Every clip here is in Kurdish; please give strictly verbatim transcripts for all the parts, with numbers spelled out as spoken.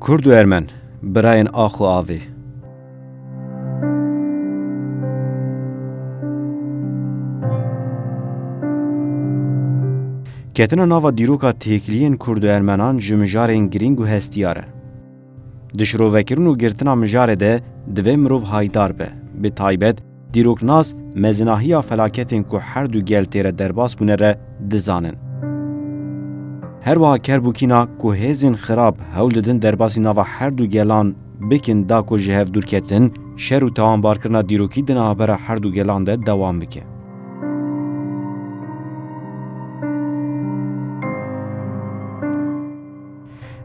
Kurd û Ermen, birayên ax û avê. Ketina nava dîroka têkiliyên Kurd û Ermenan ji mijarên girîng û hestiyar e. Di şirovekirin û girtina mijarê de divê mirov haydar be, bi taybet dîroknas mezinahiya felaketên ku her du gel tê re derbas bûne re dizanin. Her wiha kerb û kîna ku hêzên xirab hewl didin derbasî nava her du gelan bikin da ku ji hev dûrketin, şer û tawanbarkirina dîrokî di navbera her du gelan de dewam bike.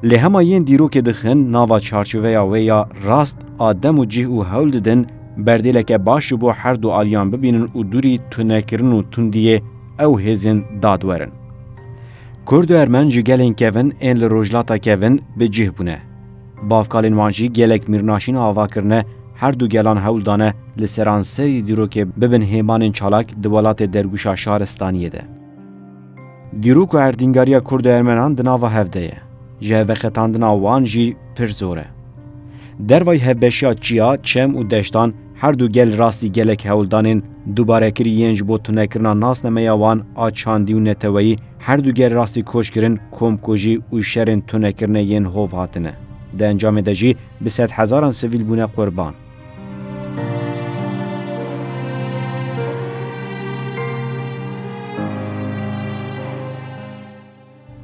Lê hema yên dîrokê dixin nava çarçoveya wê ya rast a dem û cih û hewl didin berdêleke baş ji bo her du aliyan bibînin û dûrî tunekirin û tundiyê ew hêzên dadwerin. Kurd û Ermen ji gelên kevin ên li Rojhilata Kevin bi cih bûne. Bavkalên wan jî gelek mîrnaşîn ava kirine, her du gelan hewl dane li seranserî dîrokê bibin hêmanên çalak di welatê dergûşa şaristaniyê de. Dîrok û erdîngariya Kurd û Ermenan di nava hev de ye. Ji hev veqetandina wan jî pir zor e. Dervayî hevbeşiya çiya, çem û deştan, her du gel rastî gelek hewldanên dubarekirî yên ji bo tunekirina nasnameya wan a çandî û neteweyî, her du gel rastî koçkirin, komkujî û şerên tunekirine yên hov hatine. Di encamê de jî bi sedhezaran sivîl bûne qurban.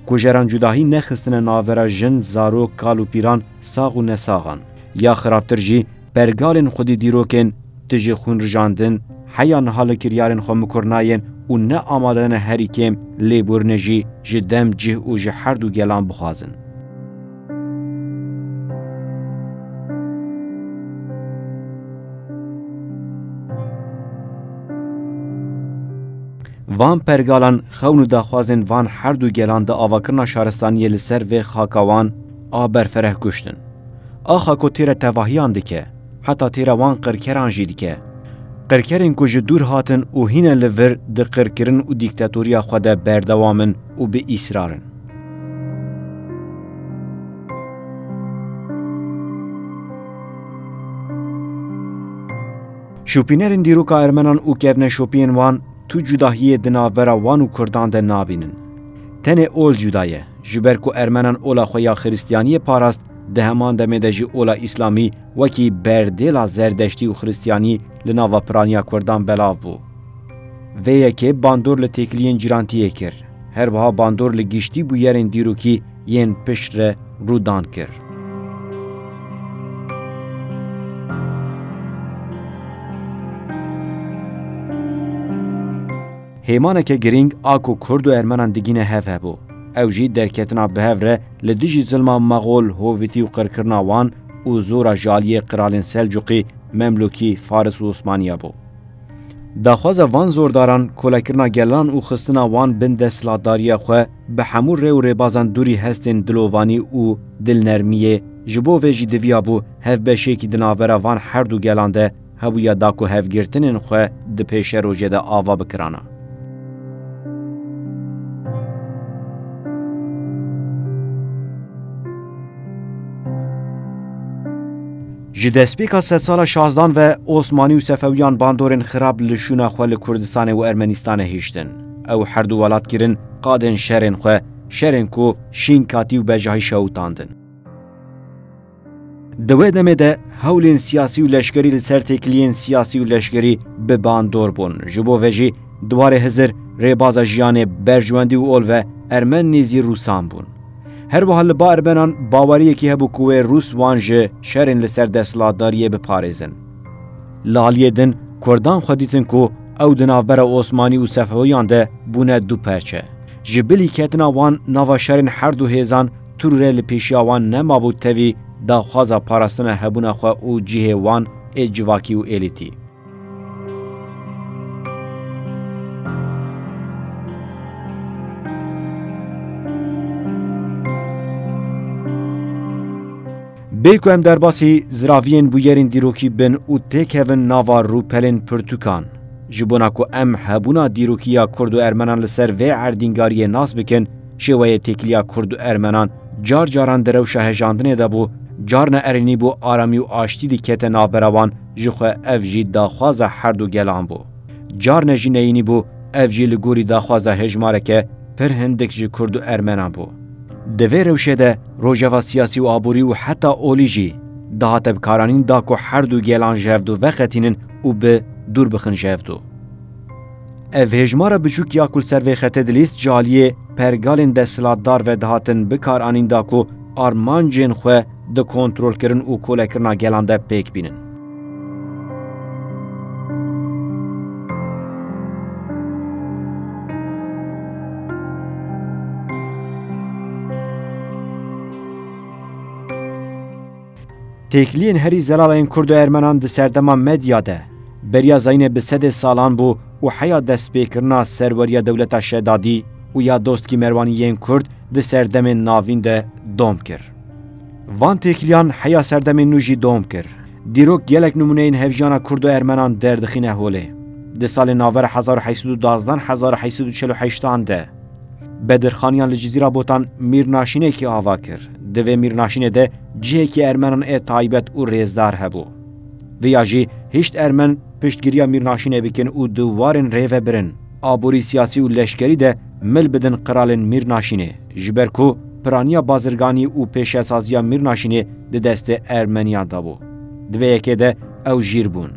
Kujeran cudahî nexistine navbera jin, zarok, kal û pîran, sax û nesaxan. Ya xirabtir jî, pergalên xwedî dîrokên tijî xwînrijandin, heya niha li kiryarên xwe mikur nayên û ne amade ne herî kêm lêborînê jî ji dem, cih û ji her du gelan bixwazin. Van pergalan xewn û daxwazên van her du gelan di avakirina şaristaniyê li ser vê xaka wan a berfereh kuştin. Axa ku têra tevahiyan dike, heta têra wan qirkeran jî dike. Qirkerên ku ji dûr hatin û hîne li vir di qirkirin û dîktatoriya xwe de berdewam in û bi îsrar in. Şopînerên dîroka Ermenan û kevneşopiyên wan tu cudahiyê di navbera wan û Kurdan de nabînin. Tenê ol cuda ye, ji ber ku Ermenan ola xwe ya Xiristiyaniyê parast, di heman demê de jî ola Îslamî wekî berdêla Zerdeştî û Xiristiyanî li nava piraniya Kurdan belav bû. Vê yekê bandor li têkiliyên cîrantiyê kir. Her wiha bandor li giştî bûyerên dîrokî yên pişt re rûdan kir. Hêmaneke girîng a ku Kurd û Ermenan digîne hev hebû. Ew jî derketina bi hev re li dijî zilma Mexol, Hovîtî û qirkirina wan û zora ji aliyê qiralên Selcûqî, Memlûkî, Faris û Osmaniya bû. Daxwaza van zordaran kolekirina gelan û xistina wan bin desthilatdariya xwe bi hemû rê û rêbazan dûrî hestên dilovanî û dilnermiyê, ji bo vê jî diviya bû hevbeşiyekî di navbera van her du gelan de hebûya da ku hevgirtinên xwe di pêşerojê de ava bikirana. Ji destpêka sedsala şazdan ve Osmanî û Sefewiyan bandorên xirab li şûna xwe li Kurdistanê û Ermenîstanê hiştin. Ew her du welat kirin qadên şerên xwe, şerên ku şînkatî û bejahî şewitandin. Di wê demê de hewlên siyasî û leşkerî li ser têkiliyên siyasî û leşkerî bi bandor bûn. Ji bo vê jî di warê Hizir rêbaza jiyanê, berjwendî û ol ve Ermen nêzî Rûsan bûn. Her wiha li ba Ermenan baweriyekî hebû ku wê Rûs wan ji şerên li ser desthilatdariyê biparêzin. Li aliyê din Kurdan xwe dîtin ku ew di navbera Osmanî û Sefewiyan de bûne du perçe. Ji bilî ketina wan nava şerên her du hêzan tu rû re li pêşiya wan nemabû tevî daxwaza parastina hebûna xwe û cihê wan ê civakî û êlîtî. Bê ku em derbasî ziraviyên bûyerên dîrokî bin û têkevin nava rûpelên pirtûkan, ji bona ku em hebûna dîrokî ya Kurd û Ermenan li ser vê erdîngariyê nas bikin, şêweyê têkiliya Kurd û Ermenan car caran di rewşa hejandinê de bû, Carna erênî bû aramî û aştî dikete navbera wan, ji xwe ev jî daxwaza her du gelan bû. Carna jî neyînî bû, ev jî li gorî daxwaza hejmareke pir hindik ji Kurd û Ermenan bû. Di vê rewşê de rojeva siyasî û aborî û heta olî jî dihate bikaranîn da ku her du gelan ji hev du veqetînin û bi dûr bixin ji hev du. Ev hêjmara biçûk ya ku li ser vê xetê dilîst ji aliyê pergalên desthilatdar ve dihatin bikaranîn da ku armancên xwe di kontrolkirin û kolekirina gelan de pêk bînin. Têkiliyên herî zelal ên Kurd û Ermenan di serdema medya de, beriya zayînê bi sedê salan bû û heya destpêkirina serweriya dewleta Şedadî û ya dostkî Merwanî yên Kurd di serdemên navîn de dom kir. Van têkiliyan heya serdemên nû jî dom kir. Dîrok gelek nimûneyên hevjiyana Kurd û Ermenan derdixîne holê. Di salên navbera hezar û heyt sed û dazdan hezar û heyt sed û çel û heştan de, Bedirxaniyan li Cizîra Botan mîrnaşînekî ava kir. Di vê mîrnaşînê de cihekî Ermenan ê taybet û rêzdar hebû. Viya jî hişt Ermen piştgiriya mîrnaşînê bikin û di warên rêvebirin, aborî, siyasî û leşkerî de mil bidin qiralên mîrnaşînê, ji ber ku piraniya bazirganî û pêşesaziya mîrnaşînê di destê Ermeniyan de bû. Di vê yekê de ew jîr bûn.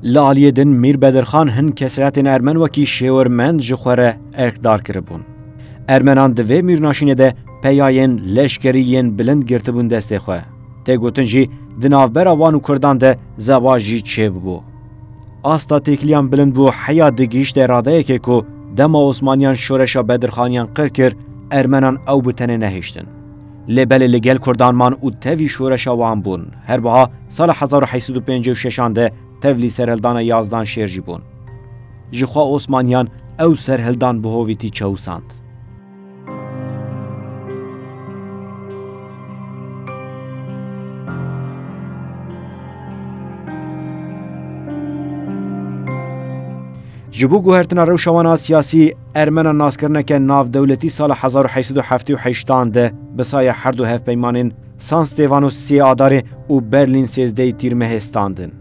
Li aliyê din Mîr Bedirxan hin keseletên Ermen wekî şêwirmend ji xwe re erkdar kiribûn. Ermenan di vê mîrnaşînê de peyayên leşkerî yên bilind girtibûn destê xwe. Tê gotin jî di navbera wan û Kurdan de zewac jî çêbûbû. Asta têkiliyan bilind bû heya digihîşte radeyekê ku dema Osmaniyan şoreşa Bedirxaniyan qir kir, Ermenan ew bi tenê nehiştin. Lê belê li gel Kurdan man û tevî şoreşa wan bûn. Her buha sala hezar û heyt sed û pêncî û şeşan de tevlî serhildana yazdan şêr jî bûn. Ji xwe Osmaniyan ew serhildan bi hovîtî çewisand. Ji bo guhertina rewşa wan a siyasî, Ermena naskirineke navdewletî sala hezar û heyt sed û heftê û heştan de bi saya her du hevpeymanên San Stêvano sê Adarê û Berlîn sêzdehê Tîrmehê standin.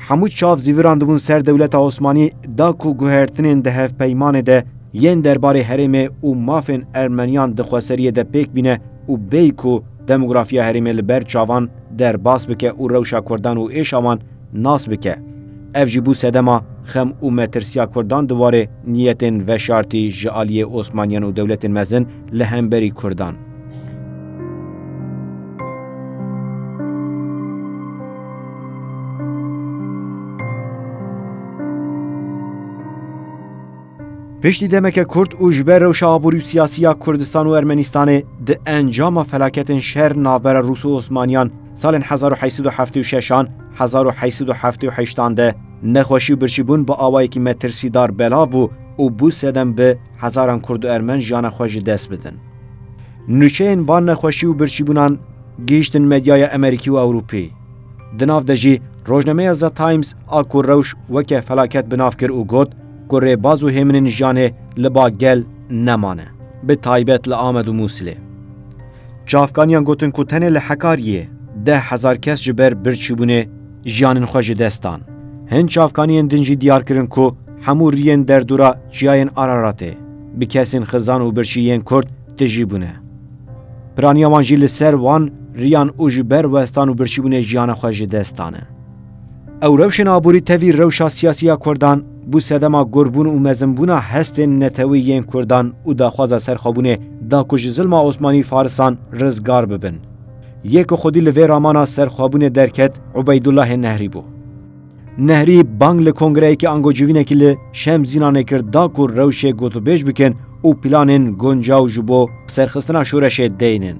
Hemû çav zîviran dibûn ser dewleta Osmanî da ku guhertinên di hevpeymanê de yên derbarê herêmê û mafên Ermeniyan di xweseriyê de pêk bîne û bêyî ku demografiya herêmê li ber çavan derbas bike û rewşa Kurdan û êşa wan nas bike. Ev jî bû sedema xem û metirsiya Kurdan di warê niyetên veşartî ji aliyê Osmaniyan û dewletên mezin li hemberî Kurdan. Piştî demeke kurt û ji ber rewşa aborî û siyasî ya Kurdistan û Ermenistanê di encama felaketên şer navbera Rûs û Osmaniyan salên hezar û heyt sed û heftê û şeşan, hezar û heyt sed û heftê û heştan de nexweşî û birçîbûn bi awayekî metirsîdar belav bû û bû sedem bi hezaran Kurd û Ermen jiyana xwe ji dest bidin. Nûçeyên van nexweşî û birçîbûnan gihîştin medyaya Amerîkî û Ewropî. Di nav de jî rojnameya The Times a ku rewş weke felaket bi nav kir û got ku rêbaz û hêminên jiyanê li ba gel nemane, bi taybet li Amed û Mûsilê. Çavkaniyan gotin ku tenê li Hekariyê deh hezar kes ji ber birçîbûnê jiyanên xwe ji dest dan. Hin çavkaniyên din jî diyar kirin ku hemû riyên derdora çiyayên Araratê bi kesên xizan û birçî yên Kurd tijî bûne. Piraniya wan jî li ser wan riyan û ji ber westan û birçîbûnê jiyana xwe ji dest dane. Ew rewşên aborî tevî rewşa siyasî ya Kurdan bû sedema gurbûn û mezinbûna hestên netewî yên Kurdan û daxwaza serxwebûnê da ku ji zilma Osmanî Farisan rizgar bibin. Yê ku xwedî li vê ramana serxwebûnê derket Ubeydullahê Nehrî bû. Nehrî bang li kongreyekî ango civînekî li Şemzînanê kir da ku rewşê gotûbêj bikin û planên guncaw ji bo serxistina şoreşê deynin.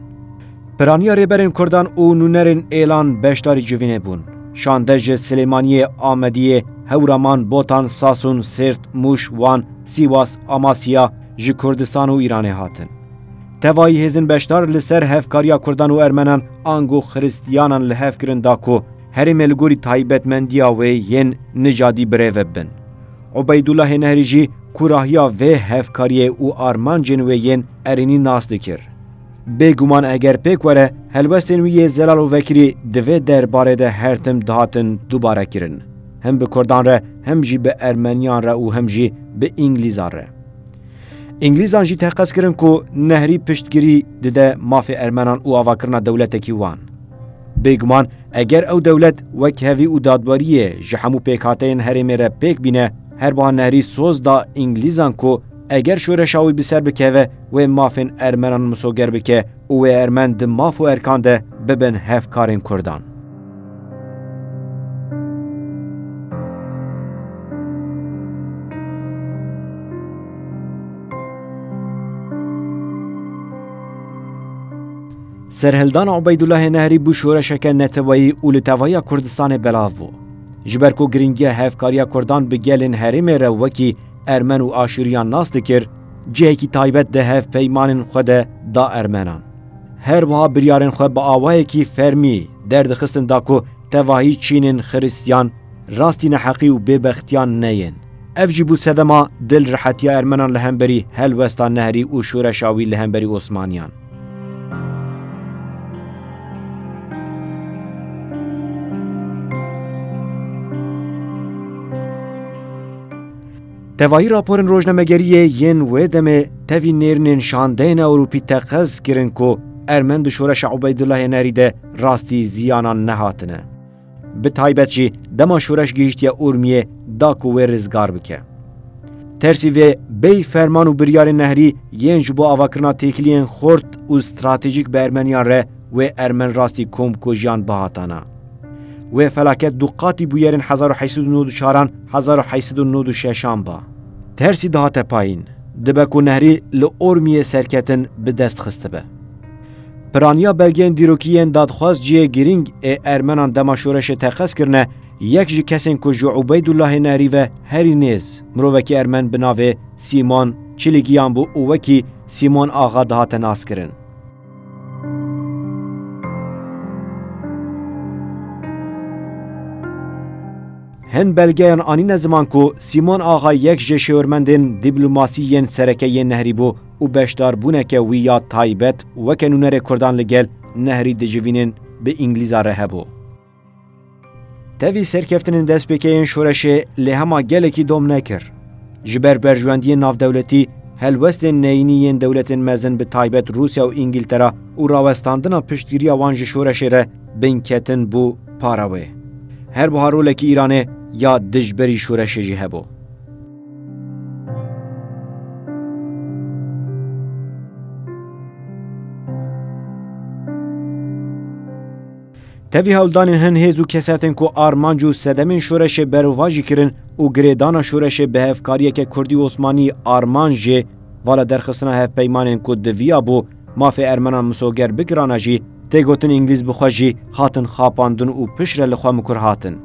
Piraniya rêberên Kurdan û nûnerên êlan beşdarî civînê bûn. Şande ji Silêmaniyê, Amediyê, Hewraman, Botan, Sasun, Sêrt, Mûş, Wan, Sîwas, Amasya ji Kurdistan û Îranê hatin. Tevayî hêzên beşdar li ser hevkariya Kurdan û Ermenan ango Xiristiyanan li hev kirin da ku herêmê li gorî taybetmendiya wê yên nijadî birêve bibin. Ubeydullahê Nehrî jî kûrahiya vê hevkariyê û armancên wê yên erênî nas dikir. Bêguman eger pêk were, helwestên wî yê zelal û vekirî di vê derbarê de her tim dihatin dubare kirin. Hem bi Kurdan re, hem jî bi Ermeniyan re û hem jî bi Îngilîzan re. Îngilîzan jî teqez kirin ku Nehrî piştgirî dide mafê Ermenan û avakirina dewletekî wan. Bêguman eger ew dewlet wekhevî û dadweriyê ji hemû pêkhateyên herêmê re pêk bîne, her wiha Nehrî soz da Îngilîzan ku eger şoreşa wî bi ser bikeve, wê mafên Ermenan misoger bike û wê Ermen di maf û erkan de bibin hevkarên Kurdan. Serhildana Ubeydullahê Nehrî bû şoreşeke neteweyî û li tevahiya Kurdistanê belav bû. Ji ber ku giringiya hevkariya Kurdan bi gelên herêmê re wekî Ermen û Aşûriyan nas dikir, cihekî taybet di hevpeymanên xwe de da Ermenan. Her wiha biryarên xwe bi awayekî fermî derdixistin da ku tevahî çînên Xiristiyan rastî neheqî û bêbextiyan neyên. Ev jî bû sedema dil rihetiya Ermenan li hemberî helwesta Nehrî û şoreşa wî li hemberî Osmaniyan. Tevahî raporên rojnamegeriyê yên wê demê tevî nêrînên şandeyên Ewropî teqez kirin ku Ermen di şoreşa Ubeydullahê Nehrî de rastî ziyanan nehatine. Bi taybet jî dema şoreş gihîştiye Urmiyê da ku wê rizgar bike. Tersî vê bêyî ferman û biryarên Nehrî yên ji bo avakirina têkiliyên xurt û stratejîk bi Ermeniyan re wê Ermen rastî komkujiyan bihatana. Wê felaket du qatî bûyerên hezar û heşt sed û nod û çaran, hezar û heşt sed û nod û şeşan ba. Tersî dihate payîn, dibe ku Nehrî li Ormiyê serketin bi dest xistibe. Piraniya belgeyên dîrokî yên dadxwaz cihê girîng ê Ermenan dema şoreşê teqez kirine, yek ji kesên ku ji Ubeydullahê Nehrî ve herî nêz, mirovekî Ermen bi navê Sîmon Çiligiyan bû û wekî Sîmon Axa dihate naskirin. Hin belgeyan anîne ziman ku Sîmon Axa yek ji şêwirmendên dîplomasî yên sereke yên Nehrî bû û beşdarbûneke wî ya taybet weke nûnerê Kurdan li gel Nehrî dijivînin bi Îngilîza re hebû. Tevî serkeftinên destpêkê yên şoreşê lê hema gelekî dom nekir. Ji ber berjwendiyên navdewletî, helwestên neyînî yên dewletên mezin bi taybet Rûsya û Îngiltera û rawestandina piştgiriya wan ji şoreşê re binketin bû para wê. Her wiha rolekî Îranê ya dijberî şoreşê jî hebû. Tevî hewldanên hin hêz û kesetên ku armanc û sedemên şoreşê berovajî kirin û girêdana şoreşê bi hevkariyeke Kurdî Osmanî armanc jê, vala derxistina hevpeymanên ku di viya bû mafê Ermenan misoger bikirana jî, tê gotin Îngilîz bi xwe jî hatin xapandin û piştre li xwe mikur hatin.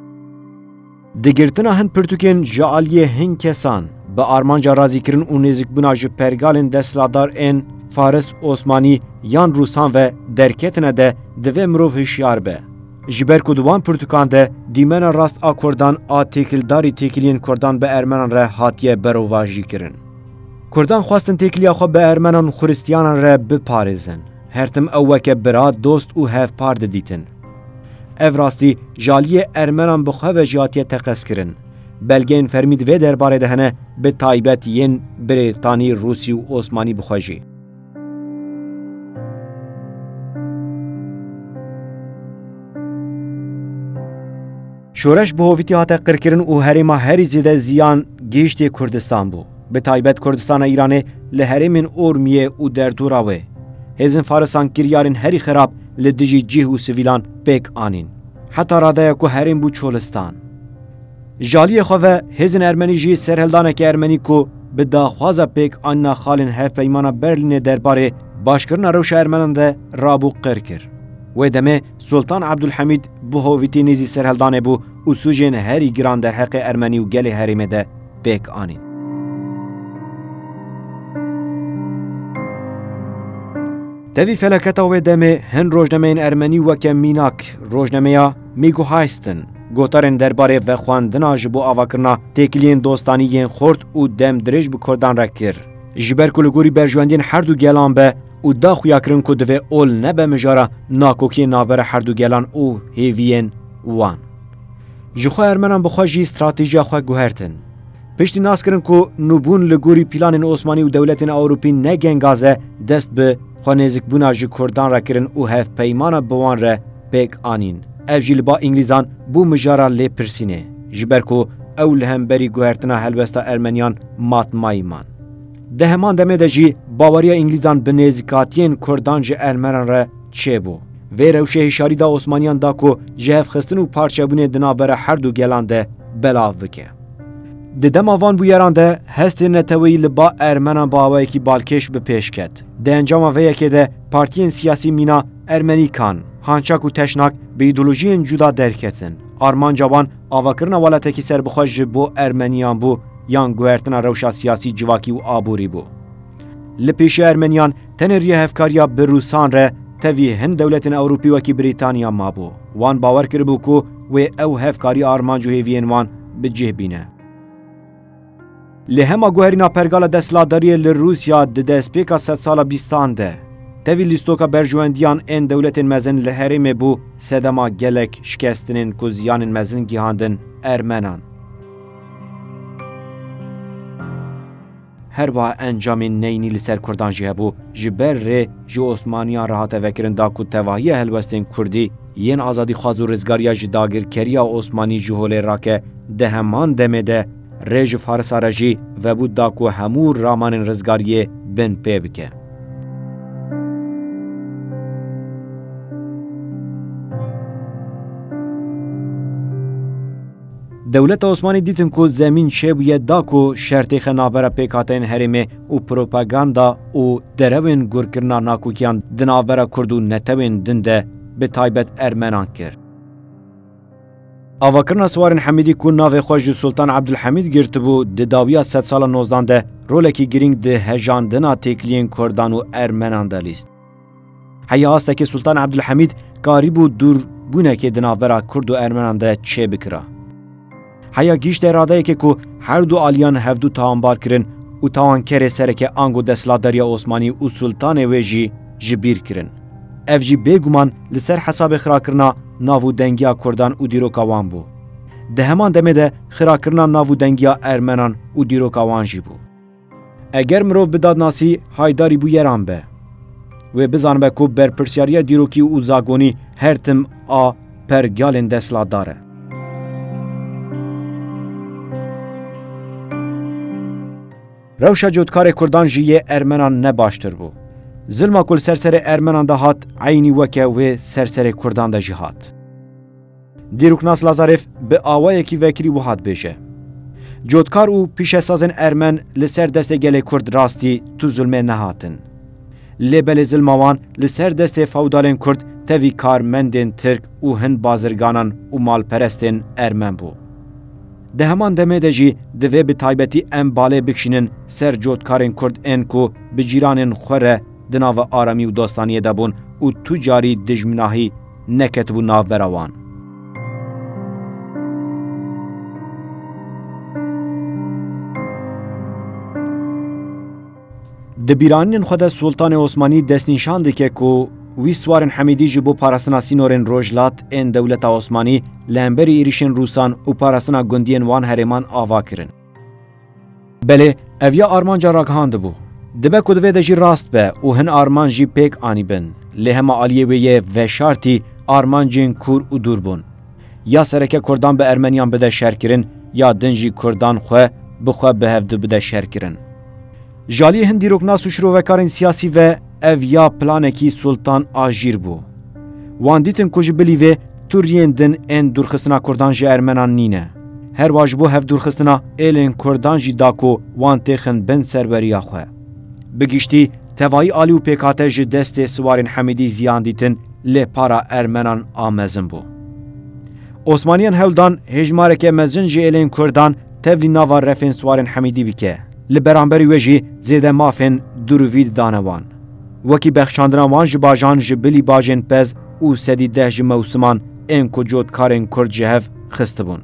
Digirtina hin pirtûkên ji aliyê hin kesan bi armanca razîkirin û nêzîkbûna ji pergalên desthilatdar ên Faris, Osmanî yan Rûsan ve derketine de divê mirov hişyar be. Ji ber ku di wan pirtûkan de dîmena rast a Kurdan a têkildarî têkiliyên Kurdan bi Ermenan re hatiye berovajî kirin. Kurdan xwestin têkiliya xwe bi Ermenan û Xiristiyanan re biparêzin. Her tim ew weke bira, dost û hevpar didîtin. Ev rastî ji aliyê Ermenan bi xwe ve jî hatiye teqezkirin. Belgeyên fermî di vê derbarê de hene, bi taybet yên Brêtanî, Rûsî û Osmanî bi xwe jî. Şoreş bi hovîtî hate qirkirin û herêma herî zêde ziyan gihîştê Kurdistan bû. Bi taybet Kurdistana Îranê li herêmên Ormiyê û derdora wê. Hêzên Farisan kiryarên herî xerab li dijî cih û sivîlan pêk anîn. Heta radeya ku herêm bû çolistan. Ji aliyê xwe ve hêzên Ermenî jî serhildaneke Ermenî ku bi daxwaza pêk anîna xalên Hevpeymana Berlînê derbarê başkirina rewşa Ermenan de rabû qir kir. Wê demê Sultan Abdulhamîd bi hovîtî nêzî serhildanê bû û sûcên herî giran derheqê Ermenî û gelê herêmê de pêk anîn. Tevî felaketa wê demê hin rojnameyên Ermenî weke mînak rojnameya Mîguhaystin gotarên derbarê vexwendina ji bo avakirina têkiliyên dostanî yên xurt û dem dirêj bi Kurdan re kir. Ji ber ku li gorî berjwendiyên her du gelan be, û da xuyakirin ku divê ol nebe mijara nakokiyên navbera her du gelan û hêviyên wan. Ji xwe Ermenan bi xwe jî stratejiya xwe guhertin. Piştî naskirin ku nûbûn li gorî planên Osmanî û dewletên Ewropî ne gengaz e, dest bi xwe nêzikbûna ji Kurdan re kirin û hevpeymana bi wan re pêk anîn. Ev jî li ba Îngilîzan bû mijara lêpirsînê, ji ber ku ew li hemberî guhertina helwesta Ermeniyan matmayî man. Di heman demê de jî baweriya Îngilîzan bi nêzîkatiyên Kurdan ji Ermenan re çêbû. Vê rewşê hişyarî da Osmaniyan da ku jihevxistin û parçebûnê di navbera her du gelan de belav bike. Di dema van bûyeran de hestên neteweyî li ba Ermenan bi awayekî balkêş bi pêş ket. Di encama vê yekê de partiyên siyasî mîna Ermenîkan, Hançak û Teşnak bi îdeolojiyên cuda derketin. Armanca wan avakirina welatekî serbixwe ji bo Ermeniyan bû yan guhertina rewşa siyasî, civakî û aborî bû. Li pêşiya Ermeniyan tenê riya hevkariya bi Rûsan re tevî hin dewletên Ewropî wekî Brîtanya mabû. Wan bawer kiribû ku wê ew hevkarî armanc û hêviyên wan bi cih bîne. Lê hema guherîna pergala desthilatdariyê li Rûsya di destpêka sedsala bîstan de, tevî lîstoka berjewendiyan ên dewletên mezin li herêmê bû sedema gelek şikestinên ku ziyanên mezin gihandin Ermenan. Her wiha encamên neyînî li ser Kurdan jî hebû. Ji ber rê ji Osmaniyan re hate vekirin da ku tevahiya helwestên Kurdî yên azadîxwaz û rizgariya ji dagirkeriya Osmanî ji holê rake, di heman demê de rê ji Farisa re jî vebû da ku hemû ramanên rizgariyê bin pê bike. Dewleta Osmanî dîtin ku zemîn çêbûye da ku şer têxe navbera pêkhateyên herêmê û propaganda û derewên gurkirina nakokiyan di navbera Kurd û netewên din de bi taybet Ermenan kir. Avakirina Siwarên Hemîdî ku navê xwe ji Sultan Ebdulhemîd girtibû, di dawiya sedsala nozdan de rolekî girîng di hejandina têkiliyên Kurdan û Ermenan de lîst. Heya astekê Sultan Ebdulhemîd karîbû dûrbûnekê di navbera Kurd û Ermenan de çêbikira. Heya gihîşte radeyekê ku her du aliyan hevdû tawanbar kirin û tawankerê sereke ango desthilatdariya Osmanî û sultanê wê jî ji bîr kirin. Ev jî bêguman li ser hesabê xirakirina nav û dengiya Kurdan û dîroka wan bû. Di heman demê de xirakirina nav û dengiya Ermenan û dîroka wan jî bû. Eger mirov bi dadnasî haydarî bûyeran be, wê bizanibe ku berpirsyariya dîrokî û zagonî her tim a pergalên desthilatdar e. Rewşa cotkarê Kurdan ji yê Ermenan ne baştir bû. Zilma ku li ser serê Ermenan de hat, eynî weke wê ser serê Kurdan de jî hat. Dîroknas Lazarev bi awayekî vekirî wiha dibêje: Cotkar û pîşesazên Ermen li ser destê gelê Kurd rastî tu zulmê nehatin. Lê belê zilma wan li ser destê fewdalên Kurd tevî karmendên Tirk û hin bazirganan û malperestên Ermen bû. Di heman demê de jî divê bi taybetî em balê bikişînin ser cotkarên Kurd ên ku bi cîranên xwe re di nava aramî û dostaniyê de bûn û tu carî dijminahî neketibû navbera wan. Di bîranînên xwe de Sultanê Osmanî destnîşan dike ku wî Siwarên Hemîdî ji bo parastina sînorên rojhilat ên dewleta Osmanî li hemberî êrîşên Rûsan û parastina gundiyên wan herêman ava kirin. Belê, ev ya armanca ragihandibû. Dibe ku di vê de jî rast be û hin armanc jî pêk anîbin. Lê hema aliyê wê yê veşartî armancên kûr û dûr bûn. Ya sereke Kurdan bi Ermeniyan bide şerkirin, ya din jî Kurdan xwe bi xwe bi hevdu bide şerkirin. Ji aliyê hin dîroknas û şirovekarên siyasî ve ev ya planekî Sultan a jîr bû. Wan dîtin ku ji bilî vê tu riyên din ên dûrxistina Kurdan ji Ermenan nîne. Her wiha ji bo hevdûrxistina êlên Kurdan jî da ku wan têxin bin serweriya xwe. Bi giştî, tevayî alî û pêkhate ji destê Siwarên Hemîdî ziyan dîtin, lê para Ermenan a mezin bû. Osmaniyan hewl dan hêjmareke mezin ji êlên Kurdan tevlî nava refên Siwarên Hemîdî bike. Li beramberî wê jî zêde mafên dûrûvî didane wan. Wekî bexşandina wan ji bajan ji bilî bajên pez û sedî deh ji mewsiman ên ku cotkarên Kurd ji hev xistibûn.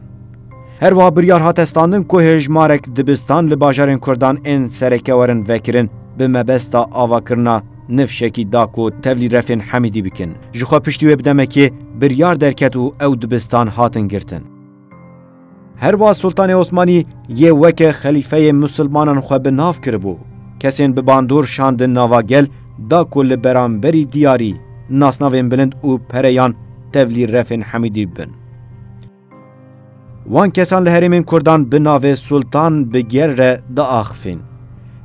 Her wiha biryar hate standin ku hêjmarek dibistan li bajarên Kurdan ên sereke werin vekirin bi mebesta avakirina nifşekî da ku tevlî refên Hemîdî bikin. Ji xwe piştî wê bi demekê biryar derket û ew dibistan hatin girtin. Her wiha Sultanê Osmanî yê weke xelîfeyê misilmanan xwe bi nav kiribû. Kesên bi bandor şandin nava gel da ku li beramberî diyarî, nasnavên bilind û pereyan tevlî refên Hemîdî bibin. Wan kesan li herêmên Kurdan bi navê Sultan bi gel re diaxifin.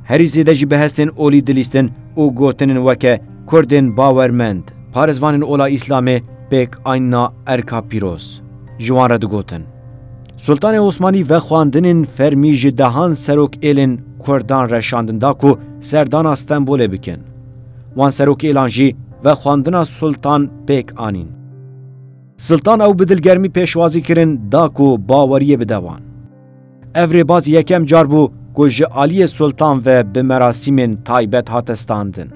Herî zêde jî bi hestên olî dilîstin û gotinên weke Kurdên bawermend, parêzvanên ola Îslamê, pêk anîna erka pîroz ji wan re digotin. Sultanê Osmanî vexwendinên fermî ji dehan serok êlên Kurdan re şandin da ku serdana Stenbolê bikin. Wan serok êlan jî vexwendina Sultan pêk anîn. Sultan ew bi dilgermî pêşwazî kirin da ku baweriyê bide wan. Ev rêbaz yekem car bû ku ji aliyê Sultan ve bi merasîmên taybet hate standin.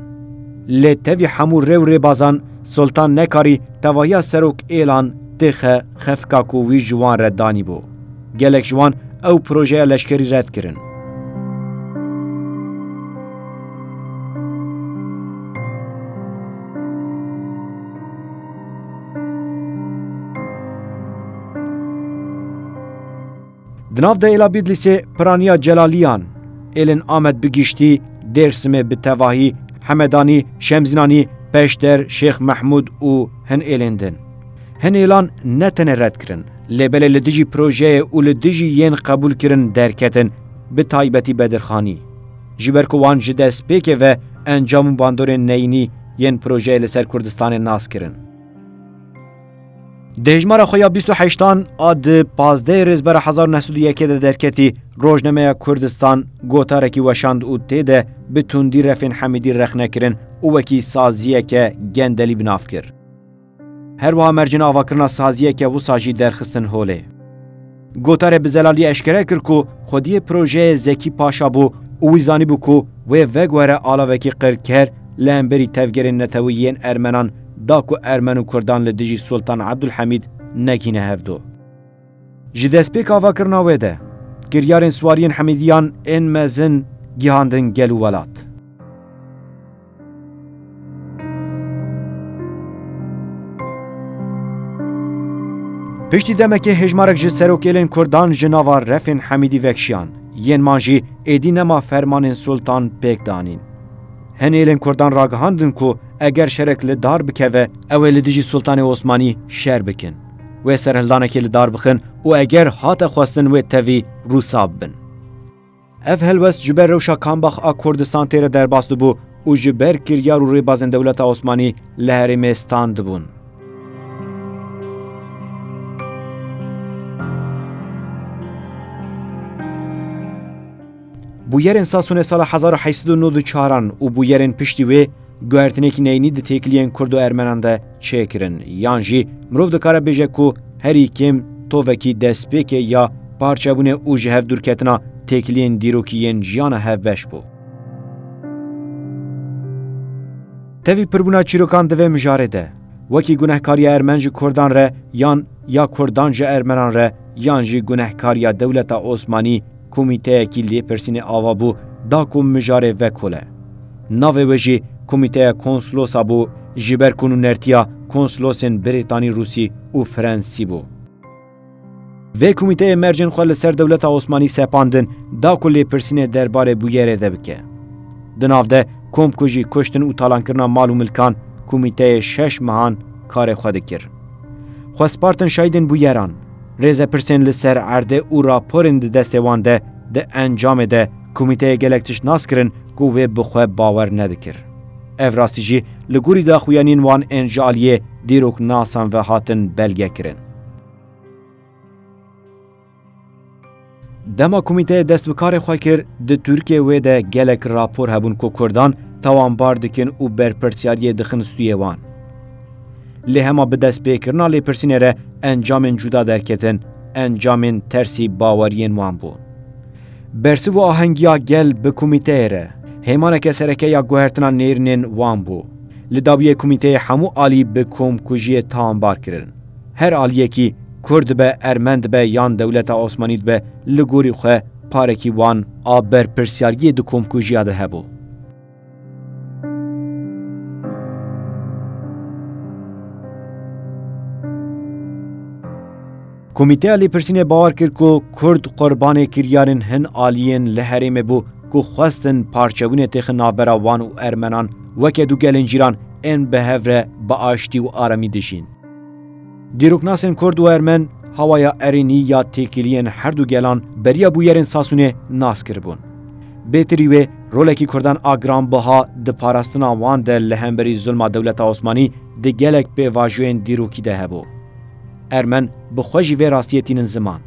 Lê tevî hemû rê û rêbazan Sultan nekarî tevahiya serok êlan têxe xefika ku wî ji wan re danîbû. Gelek ji wan ew projeya leşkerî red kirin. Di nav de êla Bîdlîsê piraniya Celaliyan, êlên Amed bi giştî, Dêrsimê bi tevahî, Hemedanî, Şemzînanî, Peşder, Şêx Mehmûd û hin êlên din. Hin êlan ne tenê red kirin, lê belê li dijî projeyê û li dijî yên qebûl kirin derketin, bi taybetî Bedirxanî. Ji ber ku wan ji destpêkê ve encam û bandorên neyînî yên projeyê li ser Kurdistanê nas kirin. Di hejmara xwe ya bîst û heştan a di pazdehê Rêzbera hezar û neh sed û yekê de derketî, rojnameya Kurdistan gotarekî weşand û tê de bi tundî refên Hemîdî rexne kirin û wekî saziyeke gendelî bi nav kir. Her wiha mercên avakirina saziyeke wisa jî derxistin holê. Gotarê bi zelalî eşkere kir ku xwediyê projeyê Zekî Paşa bû û wî zanîbû ku wê veguhere alavekî qirker li hemberî tevgerên netewî yên Ermenan da ku Ermen û Kurdan li dijî Sultan Ebdulhemîd negihîne hevdo. Ji destpêka avakirina wê de, kiryarên siwariyên Hemîdiyan ên mezin gihandin gel û welat. Piştî demekê hêjmarek ji serokêlên Kurdan ji nava refên Hemîdî vekşiyan, yên man jî êdî nema fermanên Sultan pêk danîn. Hin êlên Kurdan ragihandin ku eger şerek li dar bikeve, ew ê li dijî Sultanê Osmanî şer bikin. Wê serhildanekê li dar bixin û eger hate xwestin wê tevî rûsa bibin. Ev helwest ji ber rewşa Kambax a Kurdistan tê re derbas dibû û ji ber kiryar û rêbazên dewleta Osmanî li herêmê stand dibûn. Bûyerên Sasûnê sala hezar û heşt sed û nod û çaran û bûyerên piştî wê guhertinekî neyînî di têkiliyên Kurd û Ermenan de çêkirin, yan jî mirov dikare bêje ku herî kêm tovekî destpêkê ya parçebûnê û ji hev dûrketina têkiliyên dîrokî yên jiyana hevbeş bû. Tevî pirbûna çîrokan di vê mijarê de, wekî gunehkariya Ermen ji Kurdan re yan ya Kurdan ji Ermenan re yan jî gunehkariya dewleta Osmanî komîteyekî lêpirsînê ava bû da ku mijarê vekole. Navê wê jî Komîteya Konslosa bû, ji ber ku nûnertiya konslosên Brîtanî, Rûsî û Frensî bû. Vê komîteyê mercên xwe li ser dewleta Osmanî sepandin da ku lêpirsînê derbarê bûyerê de bike. Di nav de komkujî, kuştin û talankirina mal û milkan komîteyê şeş mehan karê xwe dikir. Xwe spartin şahidên bûyeran, rêzepirsên li ser erdê û raporên di destê wan de di encamê de komîteyê gelek tişt nas kirin ku wê bi xwe bawer nedikir. Ev rastî jî li gorî daxuyaniyên wan ên ji aliyê dîroknasan ve hatin belge kirin. Dema komîteyê dest bi karê xwe kir, di Tirkiyê wê de gelek rapor hebûn ku Kurdan tawanbar dikin û berpirsyariyê dixin stûyê wan. Lê hema bi destpêkirina lêpirsînê re encamên cuda derketin, encamên tersî baweriyên wan bûn. Bersiv û ahengiya gel bi komîteyê re hêmaneke sereke ya guhertina nêrînên wan bû. Li dawiyê komîteyê hemû alî bi komkujiyê tawanbar kirin. Her aliyekî Kurd dibe, Ermen dibe yan dewleta Osmanî dibe, li gorî xwe parekî wan a berpirsyariyê di komkujiya de hebû. Komîteya Lêpirsînê bawer kir ku Kurd qurbanê kiryarên hin aliyên li herêmê bû ku xwestin parçebûnê têxin navbera wan û Ermenan weke du gelên cîran ên bi hev re bi aştî û aramî dijîn. Dîroknasên Kurd û Ermen hawaya erênî ya têkiliyên her du gelan beriya bûyerên Sasûnê nas kiribûn. Bêtirî wê rolekî Kurdan a giranbiha di parastina wan de li hemberî zulma dewleta Osmanî di gelek pêvajoyên dîrokî de hebû. Ermen bi xwe jî vê rastiyê tînin ziman.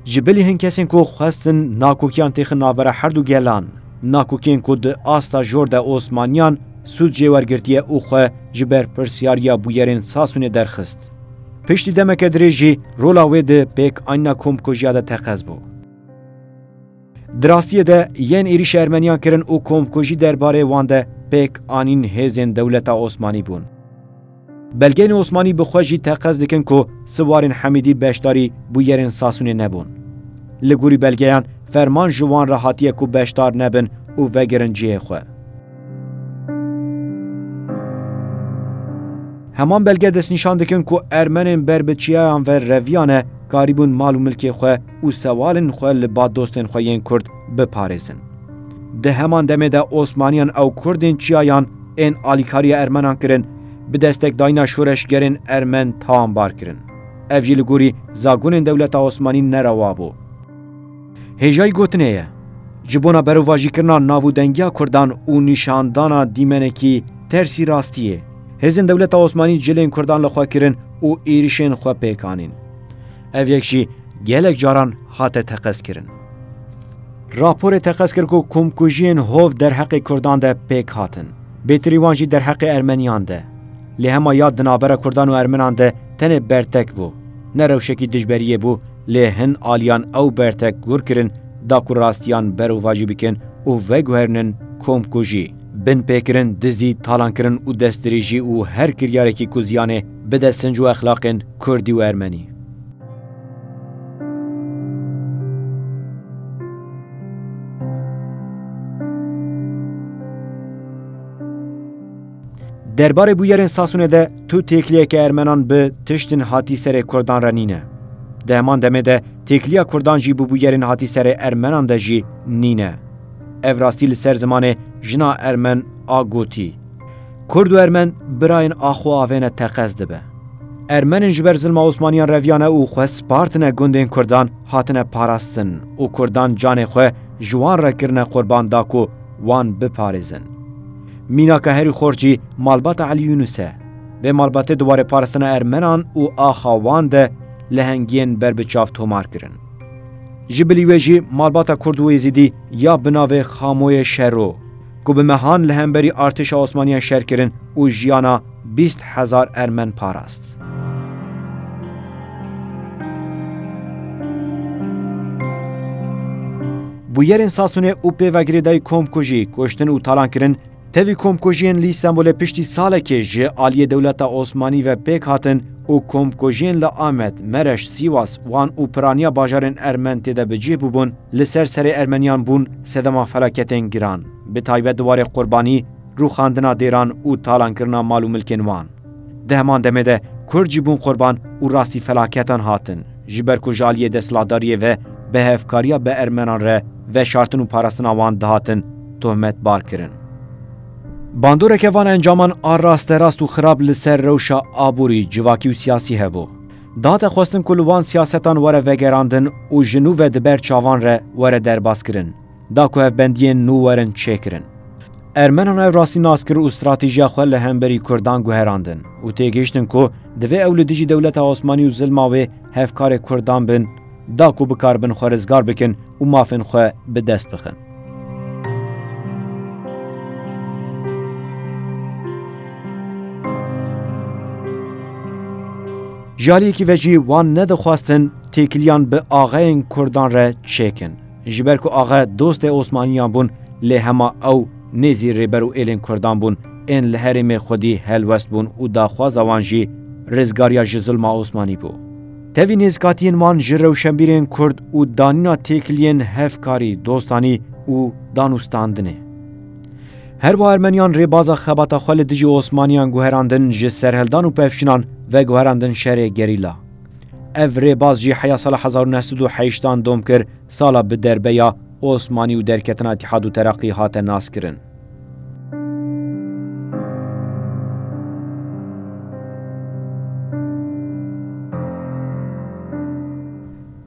Ji bilî hin kesên ku xwestin nakokiyan têxin navbera her du gelan, nakokiyên ku di asta jor de Osmaniyan sûd jê wergirtiye û xwe ji berpirsiyariya bûyerên Sasûnê derxist. Piştî demeke dirêj jî rola wê di pêkanîna komkujiya de teqez bû. Di rastiyê de yên êrîşa Ermeniyan kirin û komkujî derbarê wan de pêk anîn hêzên dewleta Osmanî bûn. Belgeyên Osmanî bi xwe jî teqez dikin ku siwarên Hemîdî beşdarî bûyerên Sasûnê nebûn. Li gorî belgeyan, ferman ji wan re hatiye ku beşdar nebin û vegerin cihê xwe. Heman belge destnîşan dikin ku Ermenên ber bi çiyayan ve reviyane karîbûn mal û milkê xwe û sewalên xwe li ba dostên xwe yên Kurd biparêzin. Di heman demê de Osmaniyan ew Kurdên çiyayan ên alîkariya Ermenan kirin, bi destekdayîna şoreşgerên Ermen tawanbar kirin. Ev jî li gorî zagonên dewleta Osmanî nerewa bû. Hêjayî gotinê ye, ji bona berovajîkirina navûdengiya Kurdan û nîşandana dîmenekî tersî rastiyê, hêzên dewleta Osmanî cilên Kurdan li xwe kirin û êrişên xwe pêk anîn. Ev yek jî gelek caran hate teqezkirin. Raporê teqez kir ku komkujiyên hov derheqê Kurdan de pêk hatin. Bêtirî wan jî derheqê Ermeniyan de. Lê hema ya di navbera Kurdan û Ermenan de tenê bertek bû. Ne rewşekî dijberiyê bû, lê hin aliyan ew bertek gur kirin da ku rastiyan berovajî bikin û veguherînin komkujî, binpêkirin, dizî, talankirin û destdirêjî û her kiryarekî ku ziyanê bide sinc û exlaqên Kurdî û Ermenî. Derbarê bûyerên Sasûnê de tu têkiliyeke Ermenan bi tiştên hatî serê Kurdan re nîne. Di heman demê de têkiliya Kurdan jî bi bûyerên hatî serê Ermenan de jî nîne. Ev rastî li ser zimanê jina Ermen a gotî, Kurd û Ermen birayên axo avêne teqez dibe. Ermenên ji ber zilma Osmaniyan reviyane û xwe spartine gundên Kurdan hatine parastin û Kurdan canê xwe ji wan re kirine qurban da ku wan biparêzin. Mînaka herî xurt jî malbata Elî Yûnus e. Vê malbatê di warê parastina Ermenan û axa wan de lehengiyên ber bi çav tomar kirin. Ji bilî wê jî malbata Kurd û Êzîdî ya bi navê Xamoyê Şero, ku bi mehan li hemberî artêşa Osmaniyan şer kirin û jiyana bîst hezar Ermen parast. Bûyerên Sasûnê û pêvegirêdayî komkujî, kuştin û talankirin, tevî komkujiyên li Îstenbulê piştî salekê ji aliyê dewleta Osmanî ve pêk hatin û komkujiyên li Amed, Mereş, Sîwas, Wan û piraniya bajarên Ermen tê de bi cih bûbûn, li ser serê Ermeniyan bûn sedema felaketên giran, bi taybet di warê qurbanî, rûxandina dêran û talankirina mal û milkên wan. Di heman demê de Kurd jî bûn qurban û rastî felaketan hatin, ji ber ku ji aliyê desthilatdariyê ve bi hevkariya bi Ermenan re veşartin û parastina wan dihatin tohmetbar kirin. Bandoreke van encaman a rasterast û xirab li ser rewşa aborî, civakî û siyasî hebû. Dihate xwestin ku li wan siyasetan were vegerandin û ji nû ve di ber çavan re were derbas kirin, da ku hevbendiyên nû werin çêkirin. Ermenan ev rastî nas kir û stratejiya xwe li hemberî Kurdan guherandin û têgihiştin ku divê ew li dijî dewleta Osmanî û zilma wê hevkarê Kurdan bin, da ku bikaribin xwe rizgar bikin û mafên xwe bi dest bixin. Ji aliyekî ve jî wan nedixwastin têkiliyan bi axeyên Kurdan re çêkin. Ji ber ku axe dostê Osmaniyan bûn, lê hema ew nêzî rêber û êlên Kurdan bûn, ên li herêmê xwedî helwest bûn û daxwaza wan jî rizgariya ji zilma Osmanî bû. Tevî nêzikatiyên wan ji rewşenbîrên Kurd û danîna têkiliyên hevkarî, dostanî û danûstandinê. Her wiha Ermeniyan rêbaza xebata xwe li dijî Osmaniyan guherandin ji serhildan û pevçinan veguherandin şerê gerîla. Ev rêbaz jî heya sala hezar û neh sed û heştan dom kir, sala bi derbeya Osmanî û derketina Îtîhad û Teraqî hate naskirin.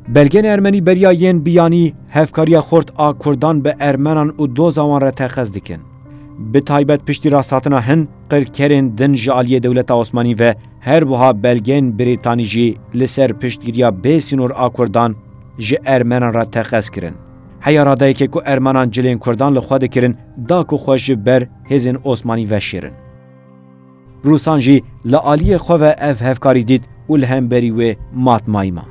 Belgên ermenî beriya yên biyanî hevkariya xurt a kurdan bi ermenan û doza wan re teqez dikin. Bi taybet piştî rasthatina hin qirkerên din ji aliyê dewleta Osmanî ve, her wiha belgên Brîtanî jî li ser piştgiriya bê sînor a kurdan ji ermenan re teqez kirin. Heya radeyeke ku ermenan cilên kurdan li xwe dikirin, da ku xwe ji ber hêzên Osmanî veşêrin. Rûsan jî li aliyê xwe ve ev hevkarî dît û li hemberî wê matmayî ma.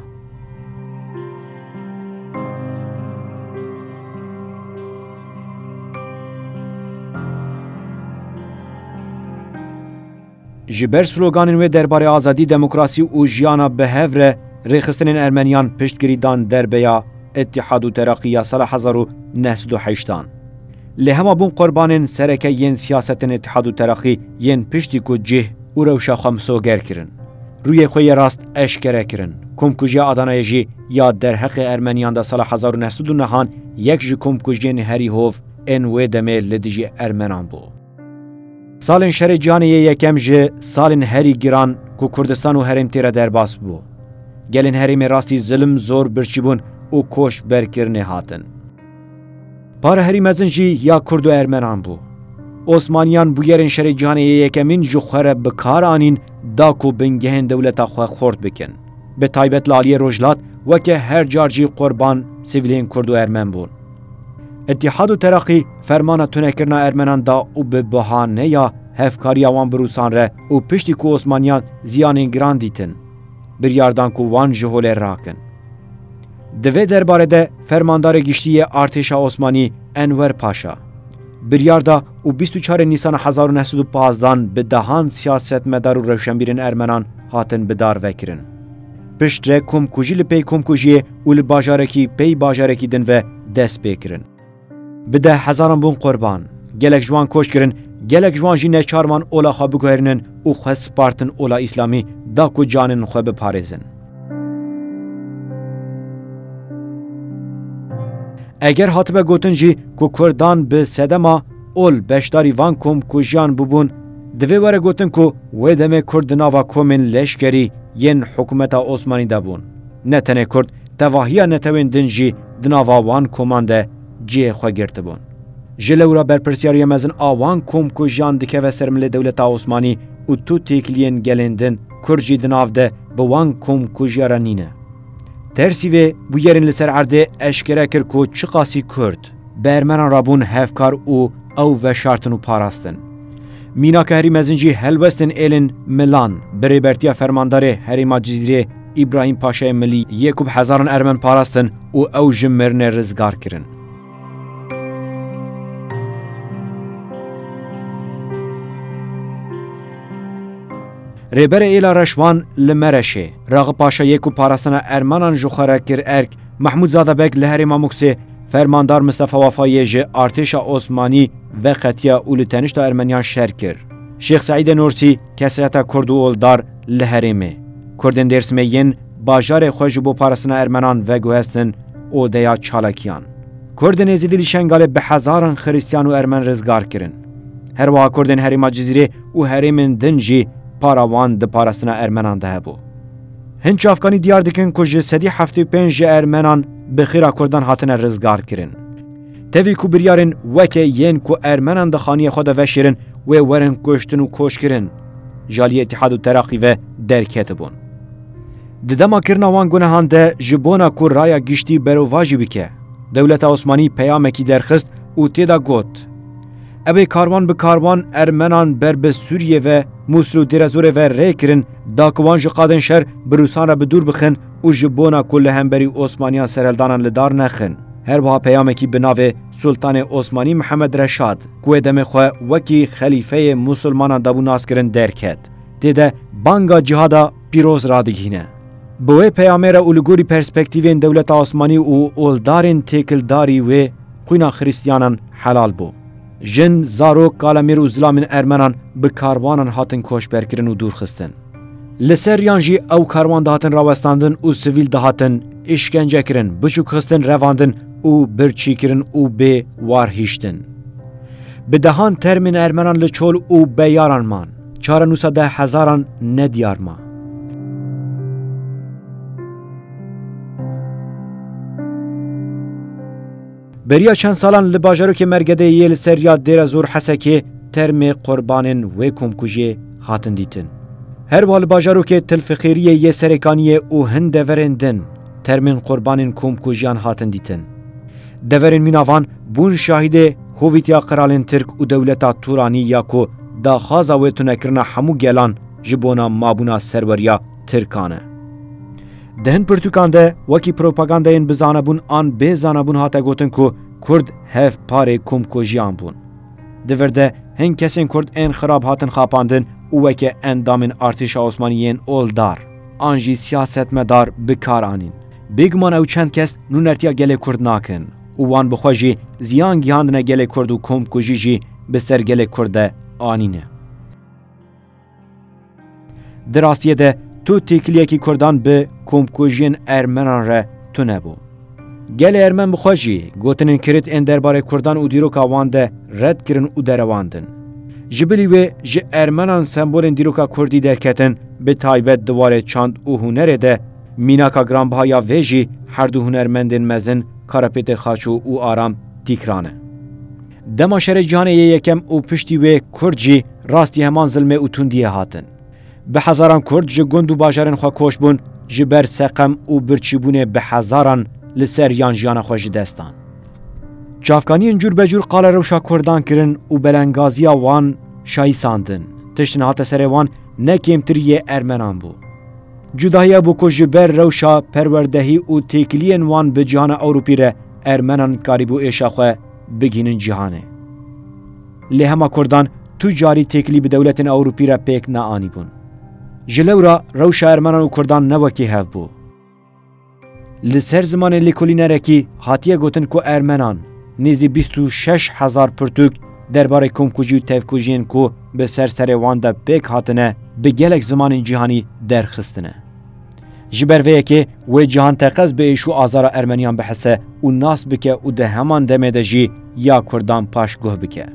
Ji ber sloganên wê derbarê azadî, demokrasî û jiyana bi hev re rêxistinên ermeniyan piştgirî dan derbeya Îtîhad û Teraqî ya sala hezar û neh sed û heştan. Lê hema bûn qurbanên sereke yên siyasetên Îtîhad û Teraqî yên piştî ku cih û rewşa xwe misoger kirin. Rûyê xwe yê rast eşkere kirin. Komkujiya Adanayê jî ya derheqê ermeniyan de sala hezar û neh sed û nehan yek ji komkujiyên herî hov ên wê demê li dijî ermenan bû. Salên Şerê Cîhanê yê Yekem ji salên herî giran ku Kurdistan û herêm tê re derbas bû. Gelên herêmê rastî zilim, zor, birçîbûn û koç berkirinê hatin. Para herî mezin jî ya Kurd û Ermenan bû. Osmaniyan bûyerên Şerê Cîhanê yê Yekemîn ji xwe re bi kar anîn, da ku bingehên dewleta xwe xurt bikin. Bi taybet li aliyê Rojhilat weke her car jî qurban sivîlên Kurd û Ermen bûn. Îtîhad û Teraqî fermana tunekirina Ermenan da û bi bahaneya hevkariya wan bi Rûsan re û piştî ku Osmaniyan ziyanên giran dîtin, biryar dan ku wan ji holê rakin. Di vê derbarê de Fermandarê Giştî yê Artêşa Osmanî Enwer Paşa biryar da û bîst û çarê Nîsana hezar û neh sed û pazdan bi dehan siyasetmedar û rewşenbîrên Ermenan hatin bi dar vekirin. Piştre komkujî li pey komkujiyê û li bajarekî pey bajarekî din ve dest pê kirin. Bi deh hezaran bûn qurban. Gelek ji wan koç kirin, gelek ji wan jî neçar man ola xwe biguherînin û xwe spartin ola Îslamî, da ku canên xwe biparêzin. Eger hatibe gotin jî ku Kurdan bi sedema ol beşdarî van komkujiyan bûbûn, divê were gotin ku wê demê Kurd di nava komên leşkerî yên hikûmeta Osmanî de bûn. Ne tenê Kurd, tevahiya netewên din jî di nava wan koman de cihê xwe girtibûn. Ji lewra berpirsiyariya mezin a wan komkujiyan dikeve ser milê dewleta Osmanî û tu têkiliyên gelên din, Kurd jî di nav de bi wan komkujiya re nîne. Tersî vê bûyerên li ser erdê eşkere kir ku çiqasî Kurd bi Ermenan re bûn hevkar û ew veşartin û parastin. Mînaka herî mezin jî helwestên êlên Milan bi rêbertiya fermandarê herêma Cizîrê Îbrahîm Paşayê Milî yê ku bi hezaran Ermen parastin û ew ji mirinê rizgar kirin. Rêberê Êla Reşwan li Mereşê, Raxi Paşa yê ku parastina Ermenan ji xwe re kir erk, Mehmûd Zadebeg li herêma Muksê, Fermandar Mistefa Wafa yê ji artêşa Osmanî veqetiya û li tenişta Ermeniyan şer kir. Şêx Seîdê Nursî, kesayeta Kurd û oldar li herêmê. Kurdên Dêrsimê yên bajarê xwe ji bo parastina Ermenan veguhestin odeya çalakiyan. Kurdên Êzidî li Şengalê bi hezaran Xiristiyan û Ermen rizgar kirin. Her wiha Kurdên herêma Cizîrê û herêmên din jî para wan di parastina Ermenan de hebû. Hin çavkanî diyar dikin ku ji sedî heftê û pênc ji Ermenan bi xêra Kurdan hatine rizgar kirin. Tevî ku biryarên weke yên ku Ermenan di xaniyê xwe de veşêrin, wê werin kuştin û koçkirin, ji aliyê Îtîhad û Teraqî ve derketibûn. Di dema kirina wan gunehan de ji bona ku raya giştî berovajî bike, dewleta Osmanî peyamekî derxist û tê de got, Ew ê karwan bi karwan Ermenan ber bi Sûriyê ve, Mûsil û Dêrezorê ve rê kirin, da ku wan ji qadên şer bi Rûsan re bi dûr bixin û ji bona ku li hemberî Osmaniyan serhildanan li dar nexin. Her wiha peyamekî bi navê Sultanê Osmanî Mihemed Reşad, ku wê demê xwe wekî xelîfeyê Musulmanan dabû naskirin, derket. Tê de banga cihada pîroz radigihîne. Bi wê peyamê re û li gorî perspektîvên dewleta Osmanî û oldarên têkildarî wê, xwîna Xiristiyanan helal bû. Jin, zarok, kalemêr û zilamên Ermenan bi karwanan hatin koçberkirin û dûrxistin. Li ser riyan jî ew karwan dihatin rawestandin û sivîl dihatin îşkence kirin, biçûk xistin revandin û birçî kirin û bê war hiştin. Bi dehan termên Ermenan li çol û beyaran man. Çarenûsa deh hezaran nediyar ma. Beriya çend salan li bajarokê Mergedeyê yê li ser riya Dêrezor Hesekê termê qurbanên wê komkujiyê hatin dîtin. Her wiha li bajarokê Til Fixêriyê yê Serêkaniyê û hin deverên din termên qurbanên komkujiyan hatin dîtin. Deverên mîna van bûn şahidê hovîtiya qiralên Tirk û dewleta Turanî ya ku daxwaza wê tunekirina hemû gelan ji bona mabûna serweriya Tirkan e. Di hin pirtûkan de wekî propagandayên bi zanebûn an bê zanebûn hate gotin ku Kurd hevparê komkujiyan bûn. Di vir de hin kesên Kurd ên xirab hatin xapandin û weke endamên artêşa Osmanî yên oldar an jî siyasetmedar bi kar anîn. Bêguman ew çend kes nûnertiya gelê Kurd nakin û wan bi xwe jî ziyan gihandine gelê Kurd û komkujî jî bi ser gelê Kurd de anîne. Di rastiyê de tu têkiliyekî Kurdan bi komkujiyên Ermenan re tune bû. Gelê Ermen bi xwe jî gotinên kirit ên derbarê Kurdan û dîroka wan de red kirin û derewandin. Ji bilî wê ji Ermenan sembolên dîroka Kurdî derketin, bi taybet di warê çand û hunerê de mînaka giranbiha ya vê jî her du hunermendên mezin Karapêtê Xaço û Aram Tîkran e. Dema Şerê Cîhanê yê Yekem û piştî wê Kurd jî rastî heman zilmê û tundiyê hatin. Bi hezaran Kurd ji gund û bajarên xwe koç bûn, ji ber seqem û birçîbûnê bi hezaran li ser yan jiyana xwe ji dest dan. Çavkaniyên cûr be cûr qala rewşa Kurdan kirin û belengaziya wan şayîsandin. Tiştin hate serê wan ne kêmtir yê Ermenan bû. Cudahiya bû ku ji ber rewşa perwerdehî û têkiliyên wan bi cihana Ewropî re Ermenan karîbû êşa xwe bigihînin cîhanê. Lê hema Kurdan tu carî têkilî bi dewletên Ewropî re pêk neanîbûn. Ji lewra rewşa Ermenan û Kurdan ne wekî hev bû. Li ser zimanê lêkolînerekî hatiye gotin ku Ermenan nêzî bîst û şeş hezar pirtûk derbarê komkujî û tevkujiyên ku bi ser serê wan de pêk hatine, bi gelek zimanên cîhanî derxistine. Ji ber vê yekê wê cîhan teqez bi êş û azara Ermeniyan bihise û nas bike û di heman demê de jî ya Kurdan paşguh bike.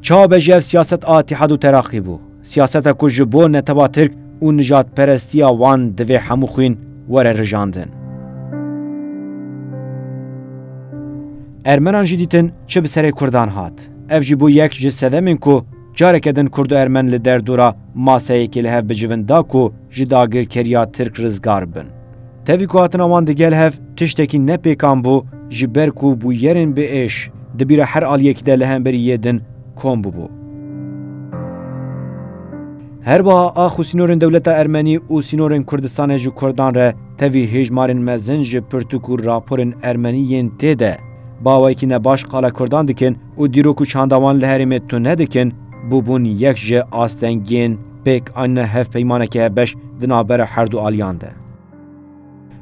Çawa be jî ev siyaset a Îtîhad û Teraqî bû. Siyaseta ku ji bo netewa Tirk û nijadperestiya wan divê hemû xwîn were rijandin. Ermenan jî dîtin çi bi serê Kurdan hat. Ev jî bû yek ji sedemên ku careke din Kurd û Ermen li derdora maseyekê li hev bicivin da ku ji dagirkeriya Tirk rizgar bin. Tevî ku hatina wan digel hev tiştekî nepêkan bû, ji ber ku bûyerên bi êş di bîra her aliyekî de li hemberî yê din kom bûbû. Her wiha ax û sînorên dewleta Ermenî û sînorên Kurdistanê ji Kurdan re tevî hêjmarên mezin ji pirtûk û raporên Ermenî yên tê de bi awayekî nebaş qala Kurdan dikin û dîrok û çanda wan li herêmê tune dikin, bûbûn yek ji astengiyên pêk anîna hevpeymaneke hevbeş di navbera her du aliyan de.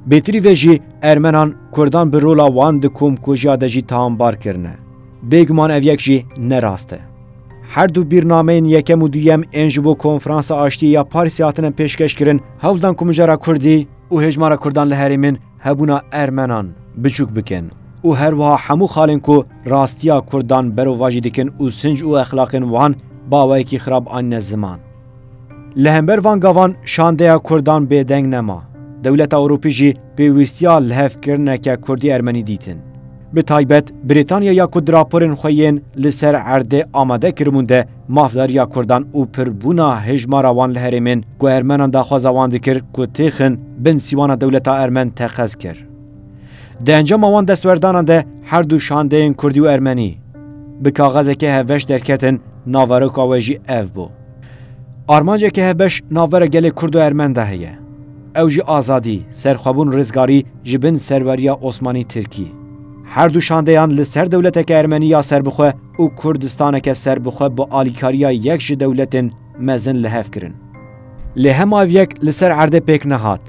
Bêtirî vê jî Ermenan Kurdan bi rola wan di komkujiya de jî tawanbar kirine. Bêguman ev yek jî ne rast e. Her du bîrnameyên yekem û duyem ên ji bo Konferansa Aştiyê ya Parîsê hatine pêşkeş kirin, hewl dan ku mijara Kurdî û hêjmara Kurdan li herêmên hebûna Ermenan biçûk bikin û her wiha hemû xalên ku rastiya Kurdan berovajî dikin û sinc û exlaqên wan bi awayekî xirab anîne ziman. Li hember van gavan şandeya Kurdan bêdeng nema. Dewleta Ewropî jî pêwîstiya lihevkirineke Kurdî-Ermenî dîtin. Bi taybet Brîtanya ya ku di raporên xwe yên li ser erdê amade kiribûn de mafdariya Kurdan û pirbûna hêjmara wan li herêmên ku Ermenan daxwaza wan dikir ku têxin bin sîwana dewleta Ermen teqez kir. Di encama wan destwerdanan de her du şandeyên Kurdî û Ermenî bi kaxezeke hevbeş derketin, naveroka we jî ev bû. Armanceke hevbeş navbera gelê Kurd û Ermen de heye. Ew jî azadî, serxwebûn, rizgarî ji bin serweriya Osmanî Tirkî. Her du şandeyan li ser dewleteke Ermenî ya serbixwe û Kurdistaneke serbixwe bi alîkariya yek ji dewletên mezin li hev kirin. Lê hema ev yek li ser erdê pêk nehat.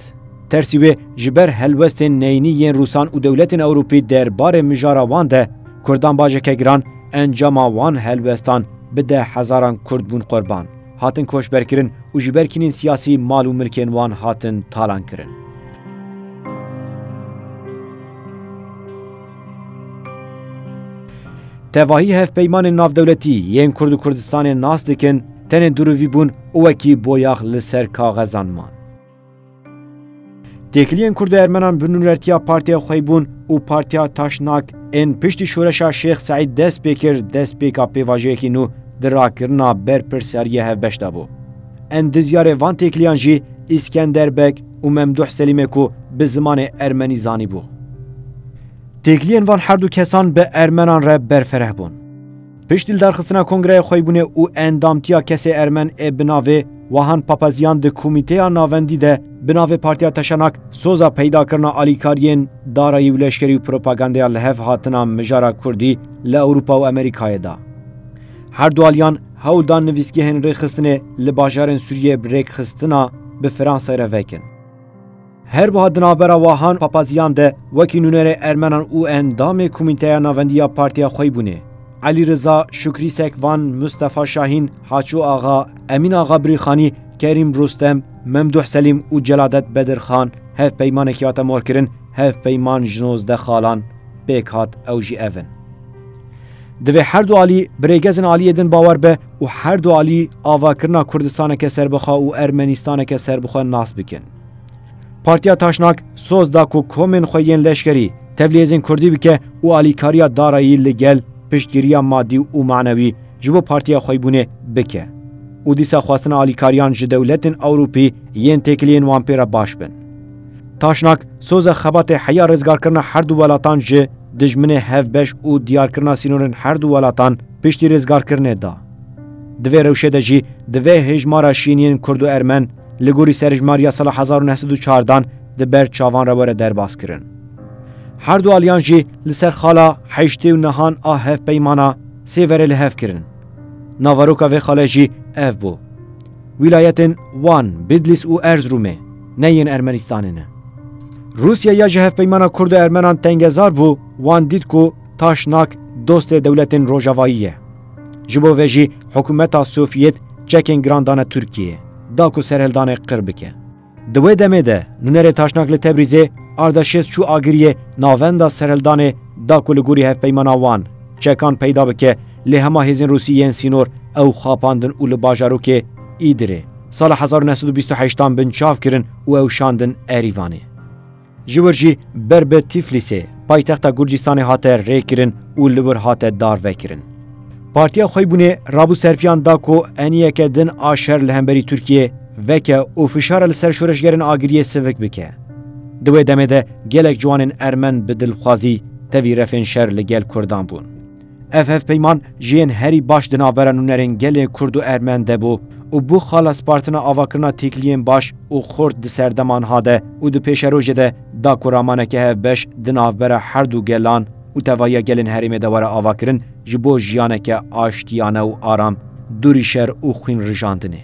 Tersî wê ji ber helwestên neyînî yên Rûsan û dewletên Ewropî derbarê mijara wan de Kurdan bajeke giran encama wan helwestan bi deh hezaran Kurd bûn qurban. hatin koçberkirin û ji ber kînên siyasî mal û milkên wan hatin talankirin. Tevahî hevpeymanên navdewletî yên Kurd û Kurdistanê nas dikin, tenê duruvî bûn û wekî boyax li ser kaxezan man. Têkiliyên Kurd û Ermenan bi nûnertiya Partiya Xweybûn û Partiya Taşnak ên piştî şoreşa Şêx Seîd dest pê kir, destpêka pêvajoyekî nû di rakirina berpirsiyariyê hevbeş de bû. Endizyarê van têkiliyan jî Îskender Beg û Memduh Selîm e ku bi zimanê ermenî zanîbû. Têkiliyên van her du kesan bi Ermenan re berfereh bûn. Piştî lidarxistina Kongreya Xweybûnê û endamtiya kesê Ermen ê bi navê Wahan Papaziyan di Komîteya Navendî de bi navê Partiya Taşanak soza peydakirina alîkariyên darayî û leşkerî û propagandaya li hev hatina mijara Kurdî li Ewropa û Amerîkayê da. Her du aliyan hewl dan nivîsgehên rêxistinê li bajarên Sûriyê bi rêkxistina bi Fransayê re vekin. Her buha di navbera Wahan Papaziyan de wekî nûnerê Ermenan û endamê Komîteya Navendî ya Partiya Xweybûnê, Elî Riza, Şukrî Sekvan, Mustefa Şahîn, Haçû Axa, Emîn Axa Birîxanî, Kerîm Rustem, Memduh Selîm û Celadet Bedirxan hevpeymanekî hate morkirin, hevpeyman ji nozdeh xalan pêk hat, ew jî ev in. Divê her du alî bi rêgezên aliyê din bawer be û her du alî avakirina Kurdistaneke serbixwe û Ermenîstaneke serbixwe nas bikin. Partiya Taşnak soz da ku komên xwe yên leşkerî tevlî hêzên Kurdî bike û alîkariya darayî li gel piştgiriya madî û manewî ji bo Partiya Xweybûnê bike û dîsa xwestina alîkariyan ji dewletên Ewropî yên têkiliyên wan pê re baş bin. Taşnak soza xebatê heya rizgarkirina her du welatan ji dijminê hevbeş û diyarkirina sînorên her du welatan piştî rizgarkirinê da. Di vê rewşê de jî divê hêjmara şîniyên Kurd û Ermen li gorî serhejmariya sala hezar û neh sed û çardan di ber çavan re were derbas kirin. Her du aliyan jî li ser xala heştê û nehan a hevpeymana sêverê li hev kirin. Naveroka vê xalê jî ev bû. Wîlayetên Wan, Bidlîs û Erzrûmê ne yên Ermenistanê ne. Rûsya ya ji hevpeymana Kurd û Ermenan tengezar bû, wan dît ku Taşnak dostê dewletên Rojavayî ye. Ji bo vê jî hikûmeta Sovyet çekên giran dane Tirkiyeyê, da ku serhildanê qir bike. Di wê demê de nûnerê Taşnak li Tebrîzê Ardaşêz çû agiriyê navenda serhildanê, da ku li gorî hevpeymana wan çekan peyda bike, lê hema hêzên Rûsî yên sînor ew xapandin û li bajarokê Îdirê sala hezar û neh sed û bîst û heştan binçav kirin û ew şandin Erîvanê. Ji wir jî ber bi Tiflîsê, paytexta Gurcistanê hate rêkirin û li wir hate darvekirin. Partiya Xweybûnê rabû serpiyan da ku eniyeke din a şer li hemberî Tirkiyê veke û fişara li ser şoreşgerên agiriyê sivik bike. Di wê demê de gelek ciwanên Ermen bi dilxwazî tevî refên şer li gel Kurdan bûn. Ev hevpeyman ji yên herî baş di navbera nûnerên gelê Kurd û Ermen de bû û bû xalaspartina avakirina têkiliyên baş û xurt di serdema niha de û di pêşerojê de da ku ramaneke hevbeş di navbera her du gelan û tevahiya gelên herêmê de were avakirin ji bo jiyaneke aştiyane û aram, dûrî şer û xwîn rijandinê.